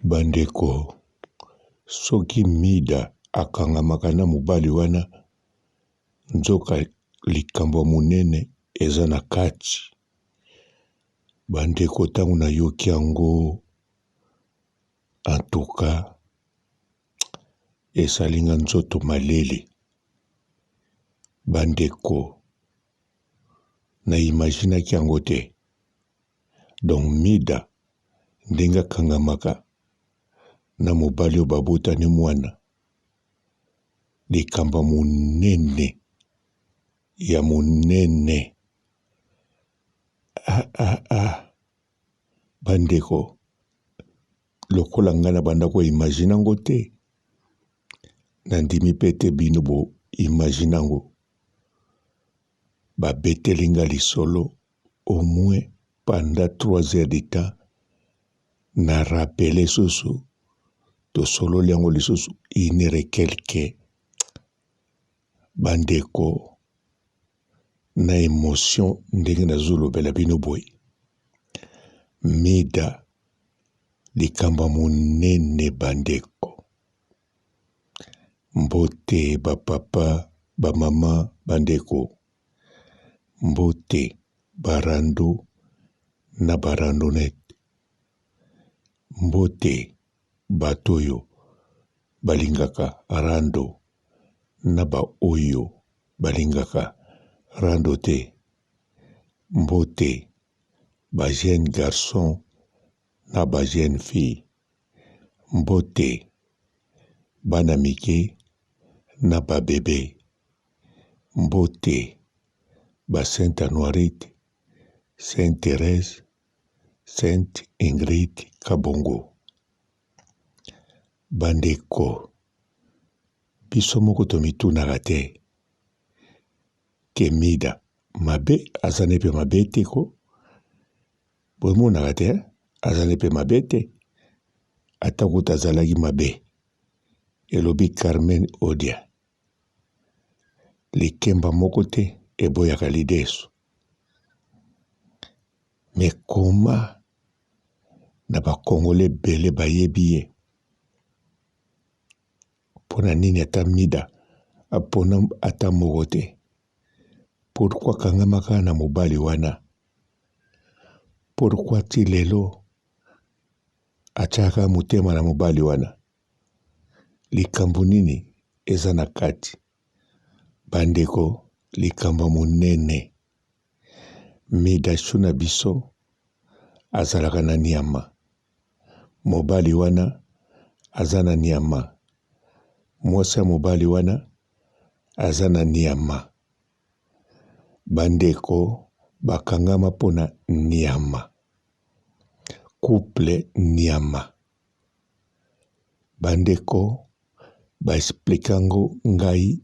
Bandeko, soki Mida akangamaka na mobali wana, nzoka likambo ya monene eza na kati. Bandeko, ntango nayoki yango, en tout cas, esali nga nzoto malili. Bandeko, na imaginaki yango te. Donc Mida ndenge akangamaka na mobali oyo babotani mwana, likambo ya monene ya monene. Ah, ah, ah. Bandeko, lokola ngai na banda ko imagine yango te, nandimi mpe te bino bo imagine yango. Babeteli nga lisolo au moins pendant 3 heures de temps, na rappeler susu, tosololi yango lisusu une heure et quelque. Bandeko, na emotion ndenge nazolobela bino boye, Mida likambo ya monene bandeko. Mbote ba papa, ba mama, bandeko. Mbote ba rando na ba randonnette. Mbote bato oyo balingaka rando na ba oyo balingaka rando te. Mbote ba jeunes garçons na ba jeunes filles. Mbote bana mike na ba bebe. Mbote ba Sainte Anuarite, Sainte Therèse, Sainte Ingrid Kabongo. Bandeko, biso moko tomitunaka te ke Mida mabe aza ne mpe mabe te ko? Bomonaka te aza ne mpe mabe te, ata kutu azalaki mabe, elobi Carmen Odia. Likemba moko te eboyaka lidesu. Mais comment na ba congolais ebele bayebi ye? Mpo na nini ata Mida apona ata moko te? Pourquoi akangama kaka na mobali wana? Pourquoi ti lelo atiaka motema na mobali wana? Likambo nini eza na kati? Bandeko, likambo ya monene. Midachou na biso azalaka na niama. Mobali wana aza na niama. Mwasi ya mobali wana aza na niama. Bandeko bakangama mpo na niama. Couple niama. Bandeko ba explique yango ngai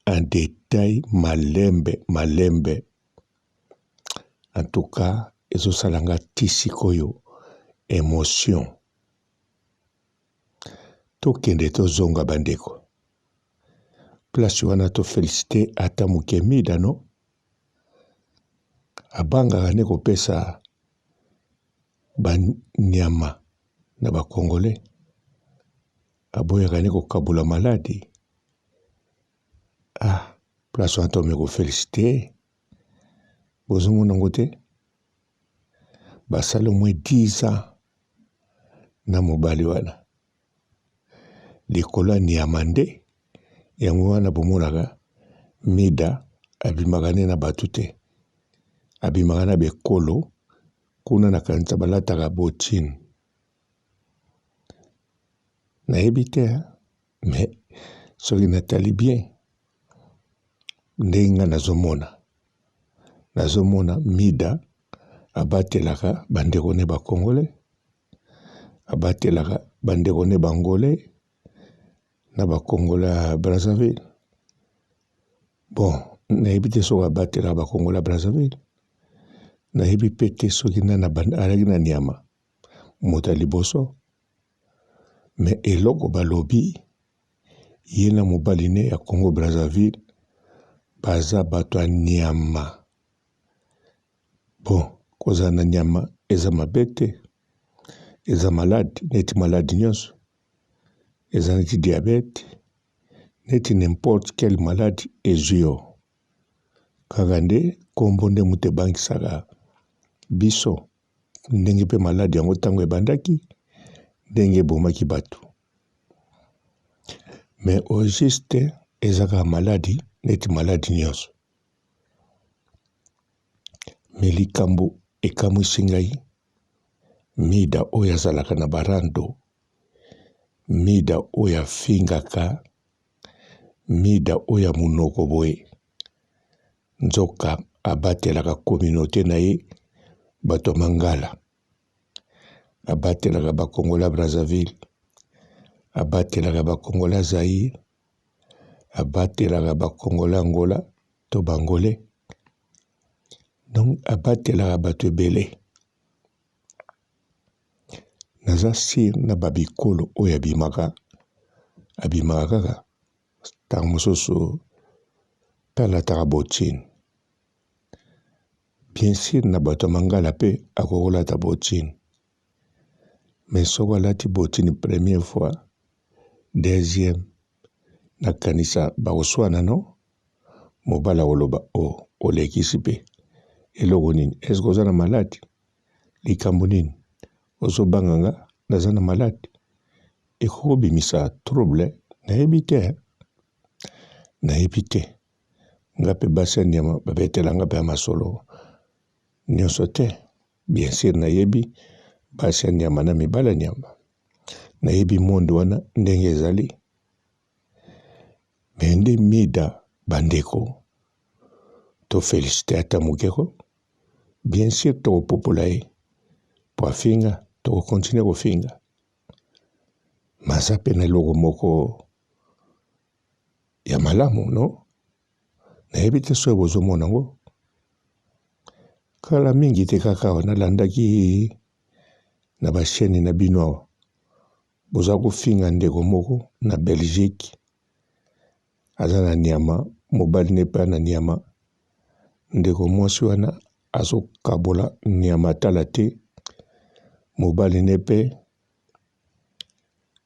en detail malembe malembe. En tout cas ezosala nga ti sikoyo emotion. Tokende tozonga bandeko. Place wana to felicite ata moke Mida no? Abangaka nde kopesa ba nyama na ba congolais aboyaka nde kokabola maladi ah place wana tomi ko felicite bozomona yango te basali au moins 10 ans na mobali wana likolo ya nyama nde yango wana bomonaka mida abimaka nde na bato te abimaka na bekolo kuna na kanisa balataka botine nayebi te mais soki natali bien ndenge nga nazomona nazomona mida abatelaka bandeko ne ba congolais abatelaka bandeko ne ba angolais na ba congolais ya Brazzaville bon nayebi te soki abatelaka ba congolais ya Brazzaville nayebi pe te soki nani azalaki na niama moto ya liboso mais eloko balobi ye na mobali ne ya Congo Brazzaville baza bato ya niama bon kozala na nyama eza mabe te. Eza malade neti malade nyonso, eza neti diabète, neti n'importe quelle malade ezwi yo. Kaka nde nkombo nde moto ebangisaka biso, ndenge mpe maladi yango ntango ebandaki, ndenge ebomaki bato. Mais au juste eza kaka maladi neti maladi nyonso. Mais likambo ekamwisi ngai, Mida oyo azalaka na barando, Mida oyo afingaka, Mida oyo ya monoko boye, nzoka abatelaka communaute na ye bato ya mangala, abatelaka ba congolais ya Brazzaville, abatelaka ba congolais ya Zaïre, abatelaka ba congolais ya Angola to ba angolais, donc abatelaka bato ebele. Naza sur na ba bikolo oyo abimaka, abimaka kaka ntango mosusu mpe alataka bottine. Bien sur na bato ya mangala mpe akoki kolata bottine, mais soki alati bottine première fois, deuxième, nakanisa bakoswana no? Mobali akoloba oh olekisi mpe eloko nini? Est ce que oza na maladi? Likambo nini? Ozo banga nga naza na malade? Ekoki kobimisa trouble nayebi te nayebi te. Nga pe basi ya nyama babetela nga pe masolo nyonso te. Bien sur nayebi basi ya nyama na mibali ya nyama. Nayebi monde wana ndenge ezali. Mais nde mida bandeko to felicite ata moke ko. Bien sur tokopupola ye po afinga, toko continuer kofinga. Mais aza pe na eloko moko ya malamu non? Nayebi te soki bozomona yango. Kala mingi te kaka awa nalandaki na ba chaine na bino awa boza kofinga ndeko moko na Belgique aza na nyama mobali ne pe na nyama ndeko mwasi wana azokabola nyama tala te mobali ne pe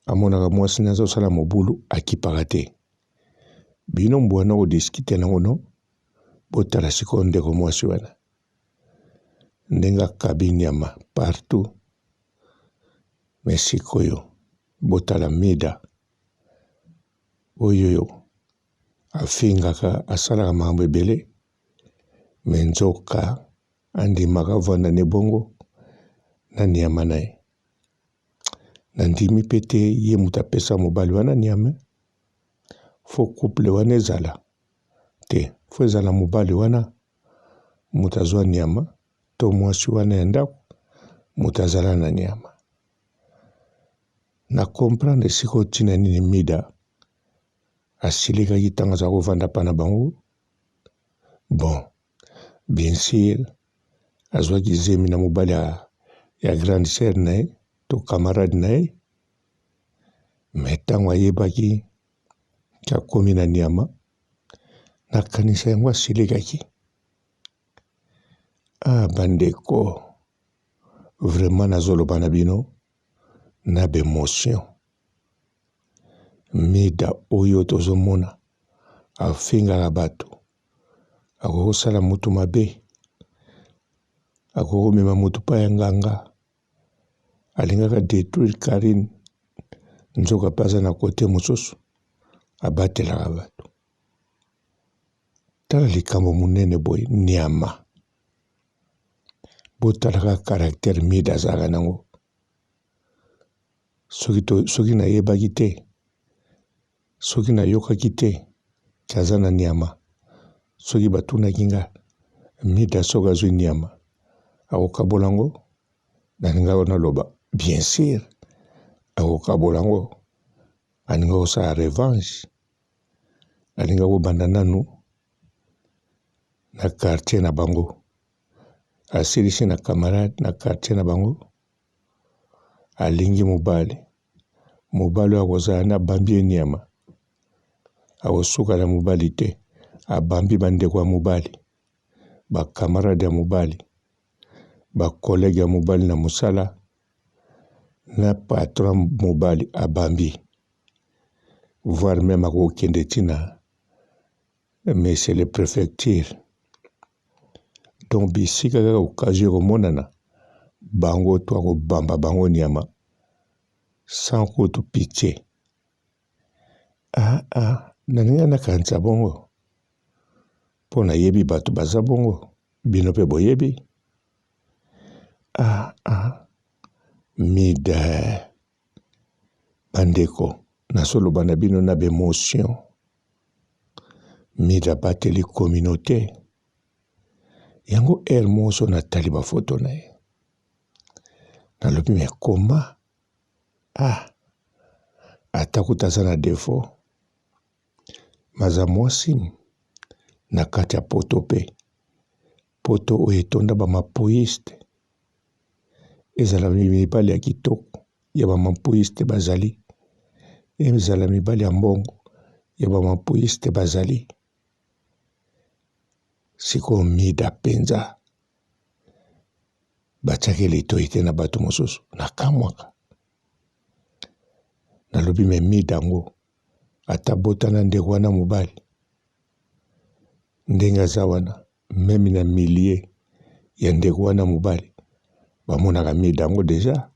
amonaka mwasi ne azosala mobulu akipaka te bino mbwa na kodiskite nango no botala sikoyo ndeko mwasi wana ndenge akabi nyama partout me sikoyo botala mida oyo afingaka asalaka makambo ebele me nzoka andimaka avanda ne bongo na nyama na ye nandimi pe te ye moto apesa mobali wana nyama fo couple wana ezala te fo ezala mobali wana moto azwa nyama to mwasi wana ya ndako moto azala na nyama na comprendre sikoyo ntina nini mida asilikaki ntango aza kovanda pa na bango bon bien sur azwaki zemi na mobali ya, ya grande sœur na ye to camarade na ye me ntango ayebaki akomi na nyama nakanisa yango asilikaki ah bandeko vraiment nazoloba na bino na b'emotion mida oyo tozomona afingaka bato akoki kosala moto mabe akoki komema moto pa ya nganga alingaka detruire Carine nzoka pe aza na kote mosusu abatelaka bato tala likambo monene boye niama botalaka caractère mida azalaka nango soki, to, soki nayebaki te soki nayokaki te ke aza na niama soki batunaki nga mida soki azwi niama akokabola yango nalingaka naloba bien sur akokabola yango alingaka kosala revanche alingaka kobanda nanu na quartier na bango asilisi na camarade na quartier na bango alingi mobali mobali oyo akozala na abambi ye nyama akosuka na mobali te abambi bandeko ya mobali ba camarade ya mobali ba collègue ya mobali na mosala. Na patron mobali abambi voire meme akokende ti na monsieur le prefecture donc bisika kaka occasion ekomonana bango to akobamba bango nyama sans kutu pitie. Ah ah nalinga nakanisa bongo mpo nayebi bato baza bongo bino mpe boyebi. Ah ah mida bandeko nazoloba na bino na b'emotion mida abateli communauté yango heure moko so natali bafoto na ye nalobi me koma ah ata kuta aza na defaut maza mwasi na kati ya poto mpe Poto oyo etonda ba mapoyiste ezala mibali ya kitoko ya ba mapoyiste bazali ezala mibali ya mbongo ya ba mapoyiste bazali sikoyo mida mpenza batiaki litoi te na bato mosusu nakamwaka nalobi me mida yango ata botana ndeko wana mobali ndenge aza wana meme na milieu ya ndeko wana mobali bamonaka mida yango deja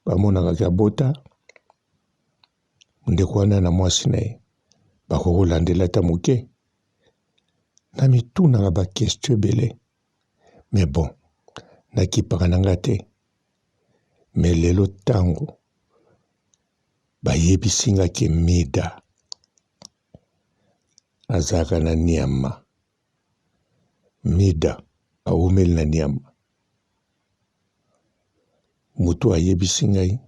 bamonaka ke abota ndeko wana na mwasi na ye bakoki kolandela ata moke na mitunaka ba question ebele mais bon nakipaka na nga te mais lelo ntango bayebisi nga ke mida azalaka na niama mida awumeli na niama moto ayebisi ngai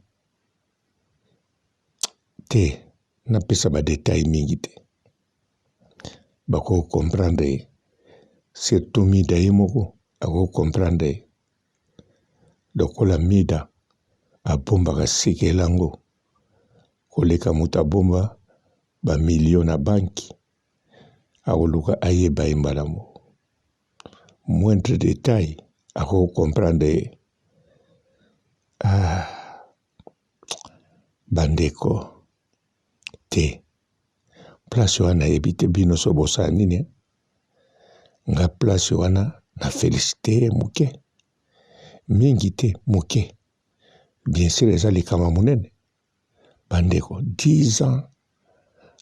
te napesa ba detail mingi te bako comprendre ye surtout mida ye moko ako comprendre ye lokola mida abombaka sekele yango koleka moto abomba ba million na banki akoluka ayeba ye mbala moko moindre detail ako comprendre ye ah, bandeko te place wana nayebi te bino so bosala nini nga place wana na felicite ye moke mingi te moke bien sur eza likambo monene bandeko 10 ans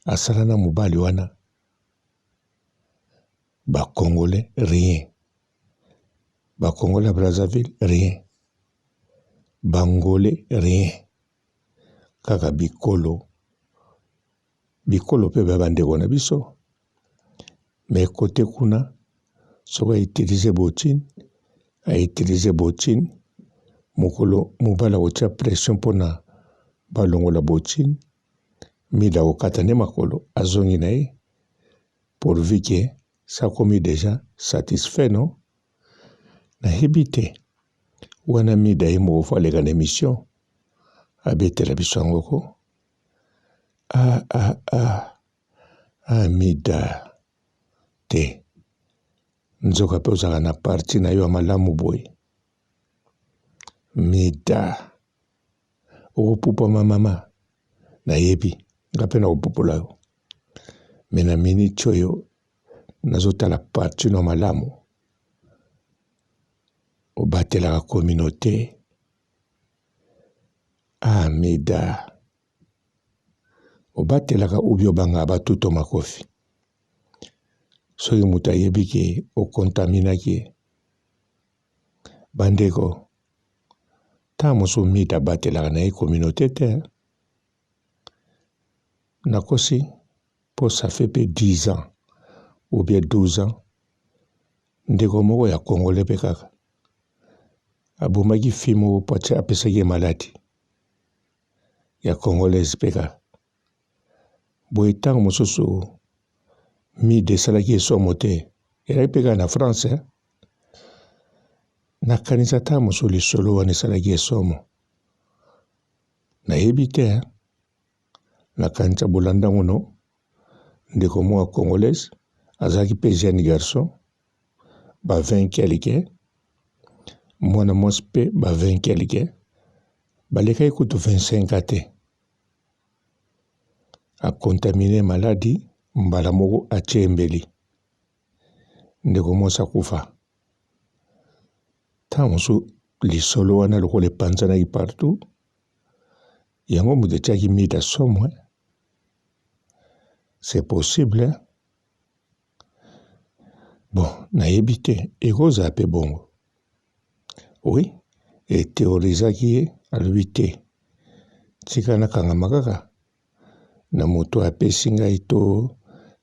asala na mobali wana ba congolais rien ba congolais ya Brazzaville rien bangolais rien kaka bikolo bikolo mpe ba bandeko na biso me kote kuna soki autilize botine autilize botine mokolo mobali akotia pression mpona balongola botine mida akokata nde makolo azongi na ye pourvu que sakomi deja satisfait non nayebi te wana mida ye moko fo aleka na emission abetela biso yango ko ah, ah, ah. Ah, mida te nzoka mpe ozalaka na parti na yo ya malamu boye mida okopupama mama nayebi nga mpe nakopupola yo me na miniti oyo nazotala parti no malamu obatelaka communauté ah mida obatelaka ubi obangaka batuto makofi soki moto ayebi ke okontaminaki ye bandeko ntango mosusu mida abatelaka na ye communauté te nakosi mpo ça fait mpe 10 ans ou bien 12 ans ndeko moko ya congolais mpe kaka abomaki fille moko mpo apesaki ye maladi ya congolaise mpe kaka boye ntango mosusu mida esalaki esomo te ezalaki mpe kaka na france eh? Nakanisa ata mosusu lisolo wana esalaki esomo nayebi te eh? Nakanisa bolanda yango no ndeko moko ya congolaise azalaki mpe jeune garçon ba 20 quelque mwana mwasi mpe ba 20 quelque. Balekaki kutu 25 ans te. A contamine maladi mbala moko atie mbeli. Ndeko mwasi akufa. Ntango mosusu lisolo wana lokola epanzanaki partout, yango moto etiaki Mida somo. C'est possible. Hein? Bon, nayebi te, ekozala mpe bongo. Oui, eteorizaki ye, alobi te, tika nakangama kaka na moto apesi ngai to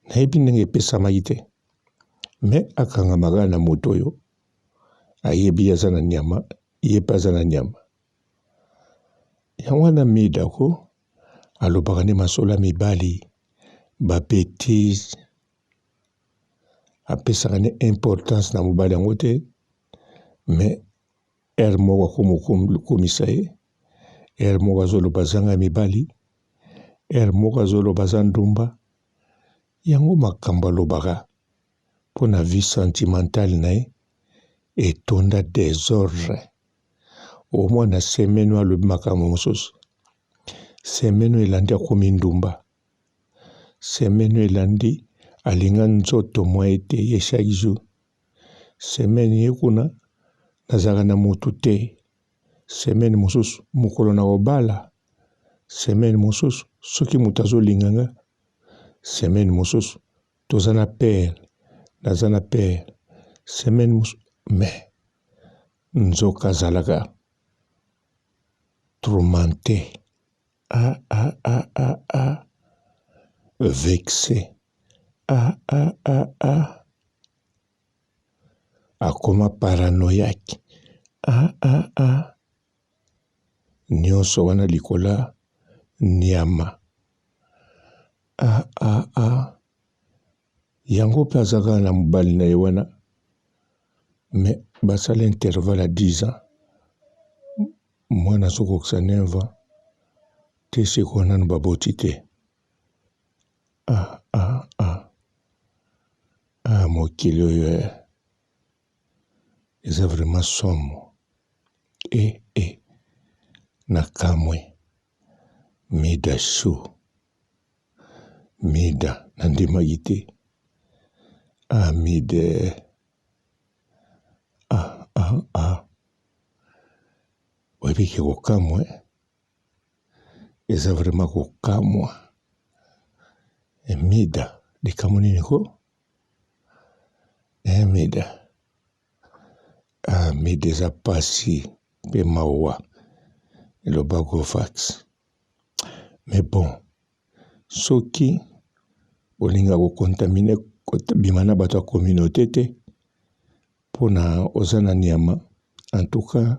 nayebi ndenge epesamaki te, mais akangama kaka na moto oyo ayebi aza na nyama, ye mpe aza na nyama. Yango wana Mida ko alobaka nde masolo ya mibali, ba betises, apesaka nde importance na mobali yango te, mais heure moko akomi kokumisa ye, heure moko azoloba azanga mibali, heure moko azoloba aza ndumba. Yango makambo alobaka mpo na vie sentimentale na ye etonda desordre. Omona semaine oyo alobi makambo mosusu, semaine oyo elandi akomi ndumba, semaine oyo elandi alinga nzoto mwa ye te ye chaque jour, semaine ye kuna nazalaka na mutu te, semaine mosusu mokolo na kobala, semaine mosusu soki moto azolinga nga, semaine mosusu toza na père, naza na père, semaine mosusu mais nzoka azalaka tourmente ah ah ah ah ah vexe ah ah ah ah akoma paranoïaque ah ah ah nyonso wana likola nyama ah ah ah yango mpe aza kaka na mobali na ye wana mais basala intervalle ya 10 ans mwana azokokisa 9 ans te sikoyo nanu baboti te ah ah ah ah mokili oyo eh. Eza vraiment somo eh eh na kamwe mida chou mida na ndimaki te ah mida eh ah ah ah oyebi ke kokamwa eh? Eza vraiment kokamwa eh, mida likambo nini ko Eh mida ah mida eza pasi pe mawa eloba gofax mais bon soki olinga ko contamine kobima na bato ya communaute te pona oza na niama en tout cas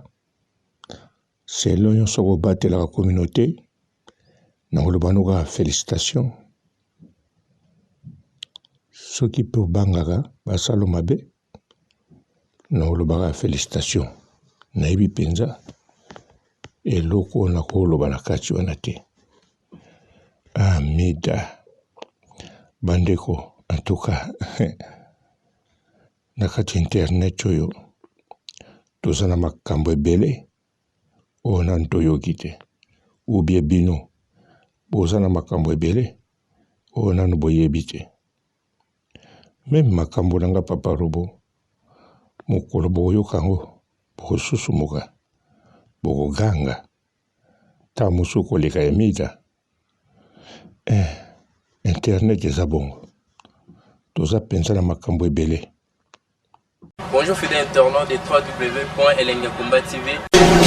selon yo soki obatelaka communaute nakoloba no kaka felicitation soki mpe obangaka basalo mabe nakolobaka felicitation nayebi mpenza eloko oyo nakoloba na kati wana te amida ah, bandeko en tout cas na kati ya internet oyo toza na makambo ebele oyo nanu toyoki te ou bien bino boza na makambo ebele oyo nanu boyebi te meme makambo na nga papa robo mokolo bokoyoka yango bokosusumuka bokoganga ntango mosusu koleka ya mida eh, internet eza bongo toza mpenza na makambo ebele Bonjour fidèles internautes de www.elengiyakomba TV.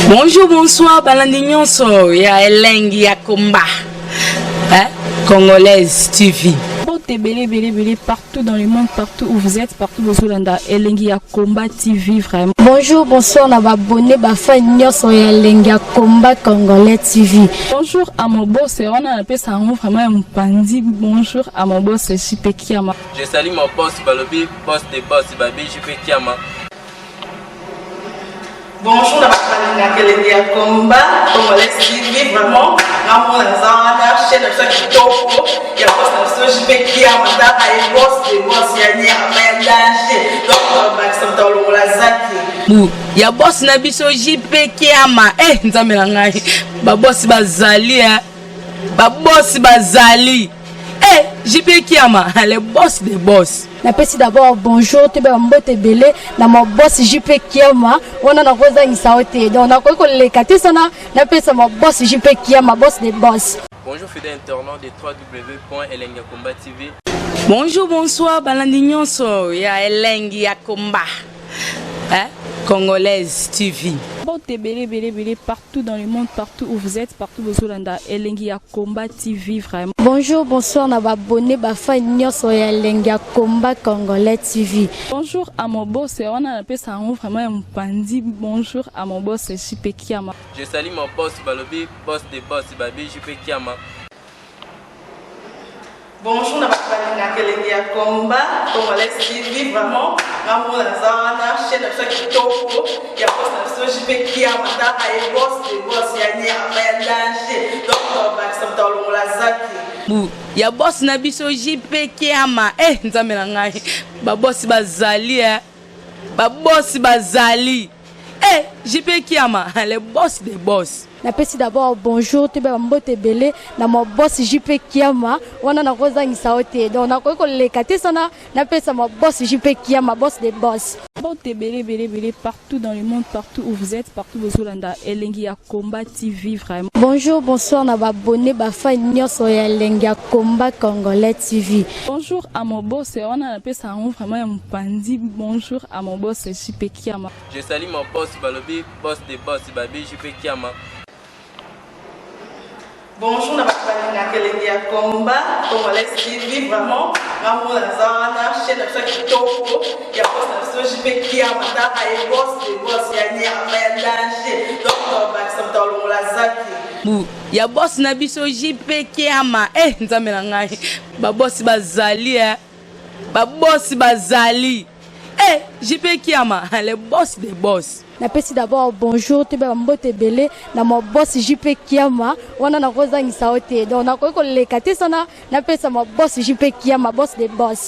Bonjour, bonsoir, balandi nyonso ya Elengi ya Komba. Hein? Congolaise TV. Mbote ebele ebele ebele partout dans le monde, partout où vous êtes, partout bozolanda Elengi ya Combat TV vraiment. Bonjour, bonsoir na ba abonné ba fan nyonso ya Elengi ya Combat Congolais TV. Bonjour à mon boss, wana napesa yango vraiment ya mopanzi. Bonjour à mon boss JP Kiama. Je salue mon boss balobi boss de boss babi JP Kiama. Bonjour na bato balingaka elengi ya combat congolais TV vraiment ngamona naza wana chaîne na biso ya kitoko ya boss na biso JP Kiama tala ye boss de boss ya nyama ya danger donc bakisa moto alongola zaki. Bu ya boss na biso JP Kiama. Eh nzambe na ngai. Ba boss bazali eh. Ba boss bazali. Eh JP Kiama, le boss des boss. Napesi d'abord bonjour toyeba bambote ebele na ma boss JP Kiama. Wana nakozangisa yo te, donc nakoki koleka te sana napesa ma boss JP Kiama, boss de boss. Bonjour fidèle internaute de www.elengiyakomba TV. Bonjour, bonsoir balandi nyonso ya Elengi ya Komba, hein? Congolaise TV. Mbote ebele ebele ebele partout dans le monde, partout où vous êtes, partout bozolanda Elengi ya Combat TV vraiment. Bonjour, bonsoir na baabonnés, bafans nyonso ya Elengi ya Combat Congolais TV. Bonjour à mon boss, wana napesa yango vraiment ya mopandi. Bonjour à mon boss JP Kiama. Je salue mon boss balobi boss de boss babi JP Kiama. Bonjour na bato balingaka Elengi ya Combat Congolais TV. Vraiment, ngamona naza wana, chaîne na biso ya kitoko ya boss na biso JP Kiama. Taka ye boss de boss ya nyama ya danger, donc tobakisa moto alongola zaki. Bu ya boss na biso JP Kiama. Eh nzambe na ngai. Ba boss bazali eh. Ba boss bazali. Eh JP Kiama, le boss des boss. Napesi d'abord bonjour toyeba bambote ebele na ma boss JP Kiama. Wana nakozangisa yo te, donc nakoki koleka te sana napesa ma boss JP Kiama, boss de boss. Mbote ebele ebele ebele partout dans le monde, partout où vous êtes, partout bozolanda Elengi ya Combat TV vraiment. Bonjour, bonsoir na baabonnés, bafans nyonso ya Elengi ya Combat Congolais TV. Bonjour à mon boss, wana napesa yango vraiment ya mopandi. Bonjour à mon boss JP Kiama. Je salue mon boss balobi boss de boss babi JP Kiama. Bonjour na bato balingaka Elengi ya Combat Congolais TV. Vraiment, ngamona naza wana, chaîne na biso ya kitoko ya boss na biso JP Kiama. Taka ye boss de boss ya nyama ya danger, donc tobakisa moto alongola zaki. Bu ya boss na biso JP Kiama. Eh nzambe na ngai. Ba boss bazali eh. Ba boss bazali. Eh JP Kiama, le boss des boss. Napesi d'abord bonjour toyeba bambote ebele na ma boss JP Kiama. Wana nakozangisa yo te, donc nakoki koleka te sana napesa ma boss JP Kiama, boss de boss.